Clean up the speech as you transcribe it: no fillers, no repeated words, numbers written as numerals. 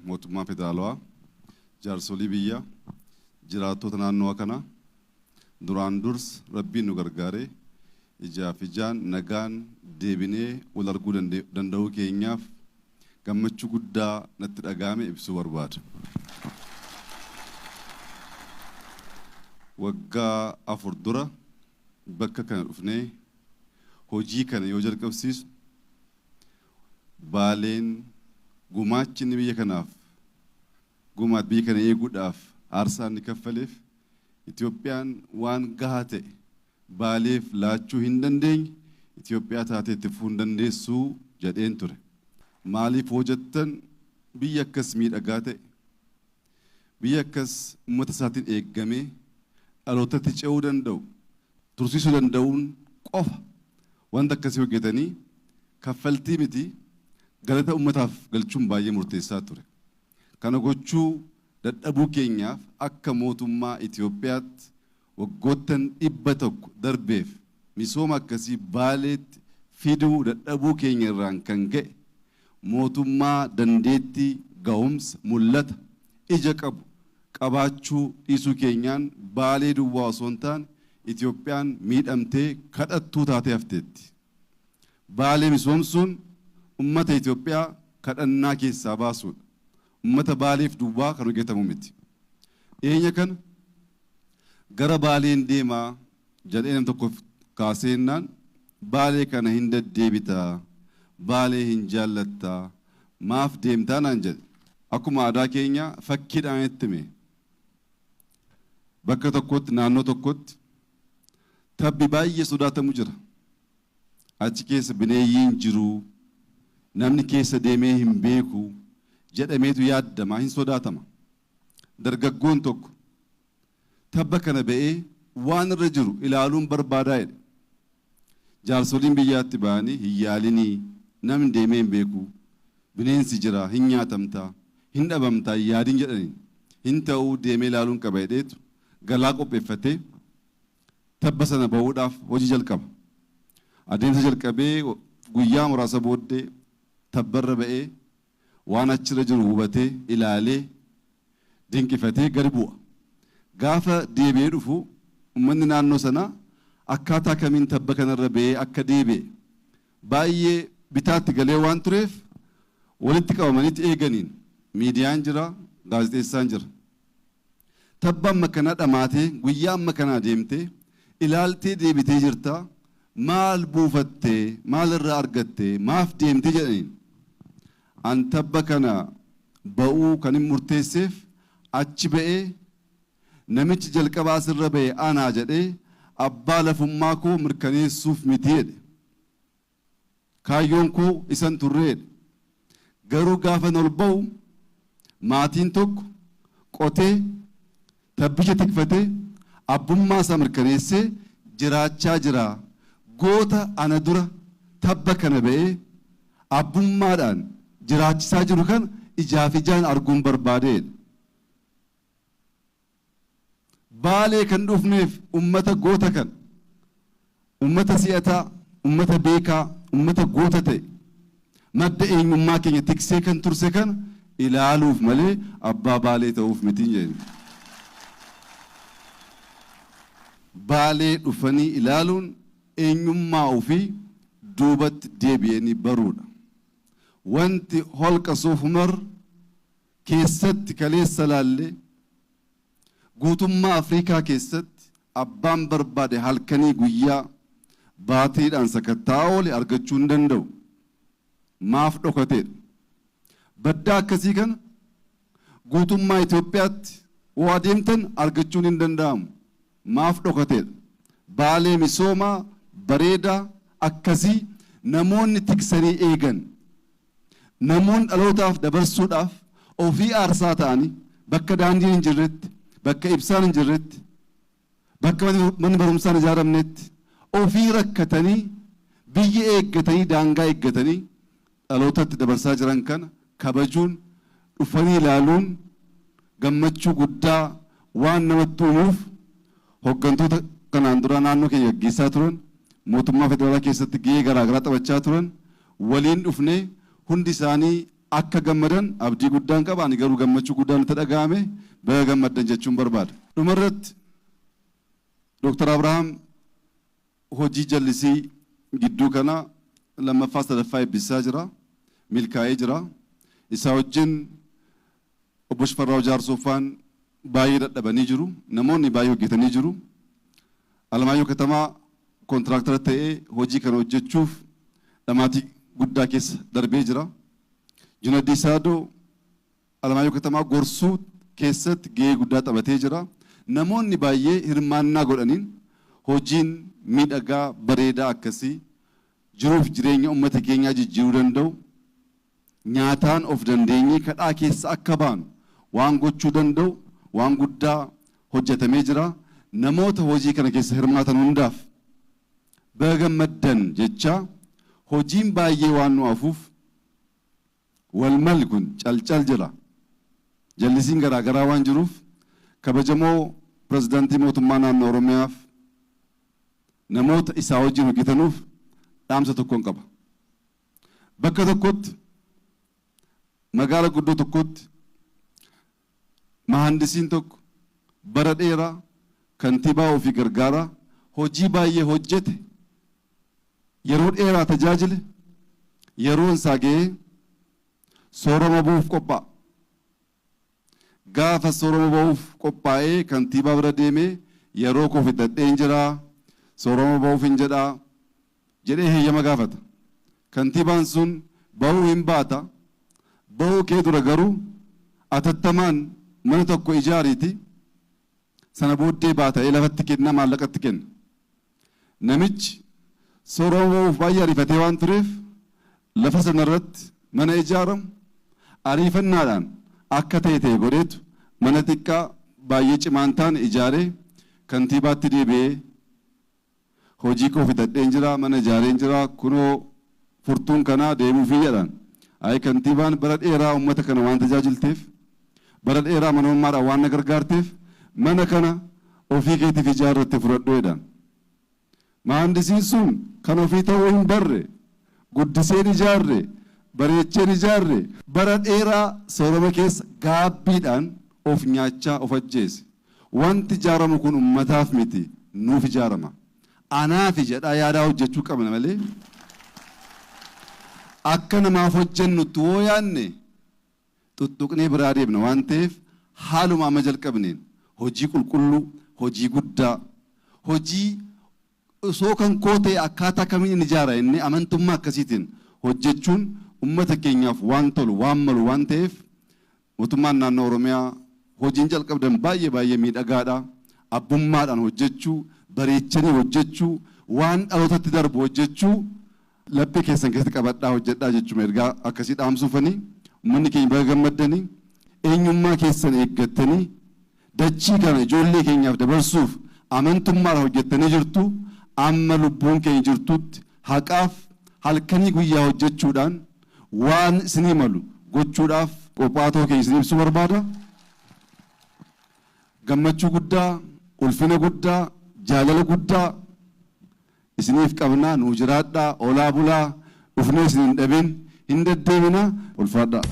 Mootummaa Federaalawaa, jaarsolii biyyaa, jiraattota naannoo kanaa, duraan dursa Rabbiin nu gargaaree ijaaf ijaan nagaan deebinee wal arguu danda'uu keenyaaf gammachuu guddaa natti dhaga'ame ibsuu barbaada. Waggaa 4 dura bakka kana dhufnee hojii kana yoo jalqabsiisu Baaleen gumaachi inni biyya kanaaf gumaat biyya kana eeguudhaaf aarsaa inni kaffaleef Itoophiyaan waan gahaa ta'e Baaleef laachuu hin dandeenye Itoophiyaa taatee itti fufuu hin dandeessu jedheen ture. Maaliif hoo jettan, biyya akkas miidhagaa ta'e, biyya akkas uummata isaatiin eeggamee dhalootatti ce'uu danda'u, tursiisuu danda'uun qofa wanta akkasii hojjetanii kaffaltii miti galata uummataaf galchuun baay'ee murteessaa ture. Kana gochuu dadhabuu keenyaaf akka mootummaa Itoophiyaatti waggoottan 100 darbeef misooma akkasii Baaleetti fiduu dadhabuu keenya irraan kan ka'e mootummaa dandeettii, gahumsa, mul'ata, ija qabu qabaachuu dhiisuu keenyaan Baalee duwwaa osoo hin taane Itoophiyaan miidhamtee kadhattuu taatee hafteetti. Baalee misoomsuun uummata Itoophiyaa kadhannaa keessaa baasuudha. Uummata Baaleef duwwaa kan hojjetamu miti. Dhiyeenya kana gara Baaleen deemaa jedhee nam tokkoof kaaseennaan, Baalee kana hin deddeebitaa, Baalee hin jaallattaa, maaf deemtaa naan jedhe. Akkuma aadaa keenya fakkiidhaan itti hime. Bakka tokkotti, naannoo tokkotti tabbi baay'ee sodaatamu jira. Achi keessa bineeyyiin jiru, namni keessa deemee hin beeku jedhameetu yaaddama, hin sodaatama. Dargaggoon tokko tabba kana ba'ee waan irra jiru ilaaluun barbaadaa jedhe. Jaarsoliin biyyaatti ba'anii hin yaalinii, namni deemee hin beeku, bineensi jira, hin nyaatamtaa, hin dhabamtaa, hin yaadin jedhaniin. Hin ta'uu, deemee ilaaluun qaba jedheetu galaa qopheeffatee tabba sana ba'uudhaaf hojii jalqaba. Adeemsa jalqabee guyyaa muraasa booddee tabbarra ba'ee waan achirra jiru hubatee, ilaalee, dinqifatee gadi bu'a. Gaafa deebi'ee dhufu uummanni naannoo sanaa akkaataa kamiin tabba kanarra ba'ee akka deebi'e baay'ee bitaatti galee waan tureef walitti qabamanitti eeganiin miidiyaan jira, gaazexeessaan jira. Tabba amma kana dhamaatee guyyaa amma kanaa deemtee ilaaltee deebitee jirta, maal buufattee, maal irraa argattee, maaf deemtee jedhaniin. An tabba kana ba'uu kan hin murteesseef achi ba'ee namichi jalqabaa asirra ba'e anaa jedhee abbaa lafummaa koo mirkaneessuuf miti jedhe. Kaayyoon koo isan turre jedhe. Garuu gaafan ol ba'u maatiin tokko qotee tabbicha tikfatee abbummaa isaa mirkaneessee jiraachaa jira. Goota ana dura tabba kana ba'ee abbummaadhaan jiraachisaa jiru kana ijaaf ijaan arguun barbaade jedhe. Baalee kan dhufneef ummata goota kana, ummata si'ataa, ummata beekaa, ummata goota ta'e, madda eenyummaa keenya tiksee kan turse kana ilaaluuf malee abbaa Baalee ta'uuf mitiin jedhe. Baalee dhufanii ilaaluun eenyummaa ofii duubatti deebi'anii baruudha. Wanti holqa Soof Umar keessatti kaleessa laalle guutummaa Afrikaa keessatti abbaan barbaade halkanii guyyaa baatiriidhaan sakatta'aa oole argachuu hin danda'u. Maaf dhokateedha? Baddaa akkasii kana guutummaa Itoophiyaatti yoo adeemtan argachuun hin danda'amu. Maaf dhokateedha? Baalee misoomaa bareedaa akkasii namoonni tiksanii eegan, namoonni dhalootaaf dabarsuudhaaf ofii aarsaa ta'anii bakka daandiin hin jirretti, bakka ibsaan hin jirretti, bakka manni barumsaan ijaaramnetti ofii rakkatanii biyya eeggatanii, daangaa eeggatanii dhalootatti dabarsaa jiran kana kabajuun, dhufanii ilaaluun gammachuu guddaa waan namatti uumuuf hoggantoota kanaan dura naannoo keenya gaggeessaa turan, mootummaa federaalaa keessatti gahee garaagaraa taphachaa turan waliin dhufnee hundi isaanii akka gammadan abdii guddaan qaba. Ani garuu gammachuu guddaan itti dhaga'ame, baga gammaddan jechuun barbaada. Dhumarratti Dooktar Abrahaam hojii jallisii gidduu kana lammaffaa sadaffaa eebbisaa jira. Milkaa'ee jira. Isaa wajjin obbo Shifarraaw Jaarsoffaan baay'ee dadhabanii jiru. Namoonni baay'ee hojjetanii jiru. Alamaayyoo Katamaa kontiraaktaraa ta'ee hojii kana hojjechuuf dhamaatii guddaa keessa darbee jira. Junaddii Saadoo Alamaayyoo Katamaa gorsuu keessatti gahee guddaa taphatee jira. Namoonni baay'ee hirmaannaa godhaniin hojiin miidhagaa bareedaa akkasii jiruuf jireenya uummata keenyaa jijjiiruu danda'u, nyaataan of dandeenyee kadhaa keessa akka baanu waan gochuu danda'u waan guddaa hojjetamee jira. Namoota hojii kana keessa hirmaatan hundaaf baga gammaddan jecha, hojiin baay'ee waan nu hafuuf walmalli kun calcal jira. Jallisiin garaagaraa waan jiruuf kabajamoo pirezidaantii mootummaa naannoo Oromiyaaf namoota isaa wajjin hojjetanuuf dhaamsa tokkoon qaba. Bakka tokkotti, magaala guddoo tokkotti, mahandisiin tokko bara dheeraa kantiibaa ofii gargaaraa hojii baay'ee hojjete, yeroo dheeraa tajaajile, yeroon isaa ga'ee soorama bu'uuf qophaa'a. Gaafa soorama ba'uuf qophaa'ee kantiibaa bira deemee, "Yeroo koo fixadheen jira, soorama ba'uuf hin jedhaa," jedhee heeyyama gaafata. Kantiibaan sun, "Ba'uu hin baata, ba'uu kee dura garuu atattamaan mana tokko ijaariiti sana booddee baata'ee lafatti kenna," maallaqatti kenna. Namichi soorama ba'uuf baay'ee ariifatee waan tureef lafa sanarratti mana ijaaramu ariifannaadhaan akka ta'e ta'e godheetu mana xiqqaa baay'ee cimaan taane ijaaree kantiibaatti deebi'ee, "Hojii koo fixadheen jira, mana ijaareen jira, kunoo furtuun kanaa deemuufii," jedhaan. Ayi, kantiibaan, "Bara dheeraa uummata kana waan tajaajilteef, bara dheeraa manummaadhaan waan na gargaarteef, mana kana ofii keetiif ijaarratte fudhadhu," jedhaan. Mahandisiin sun kan ofii ta'uu hin barre, guddiseen ijaarre, bareecheen ijaarre, bara dheeraa soorama keessa gaabbiidhaan of nyaachaa of ajjeese. Wanti ijaaramu kun ummataaf miti, nuuf ijaarama. Anaafi jedhaa yaadaa hojjechuu qabna malee akka namaaf hojjennutti woo yaadne tuttuqnee biraa deemna waan ta'eef, haaluma amma jalqabneen hojii qulqulluu, hojii guddaa, hojii osoo kan koo ta'e akkaataa kamiin inni ijaara inni amantummaa akkasiitiin hojjechuun ummata keenyaaf waan tolu, waan malu waan ta'eef, mootummaan naannoo Oromiyaa hojiin jalqabdan baay'ee baay'ee miidhagaadha. Abbummaadhaan hojjechuu, bareechanii hojjechuu, waan dhalootatti darbu hojjechuu laphee keessan keessatti qabadhaa hojjedhaa jechuudha. Ergaa akkasii dhaamsuufanii, uummanni keenya baga gammaddanii, eenyummaa keessan eeggattanii dachii kana ijoollee keenyaaf dabarsuuf amantummaadhaan hojjettanii jirtu. Amma lubbuun keenya jirtutti haqaaf halkanii guyyaa hojjechuudhaan waan isinii malu gochuudhaaf qophaa'aa keenya isin ibsuu barbaada. Gammachuu guddaa, ulfina guddaa, jaalala guddaa isiniif qabnaa. Nuu jiraadhaa, olaa bulaa, dhufnee isin hin dhabin, hin deddeebina, ulfaadhaa.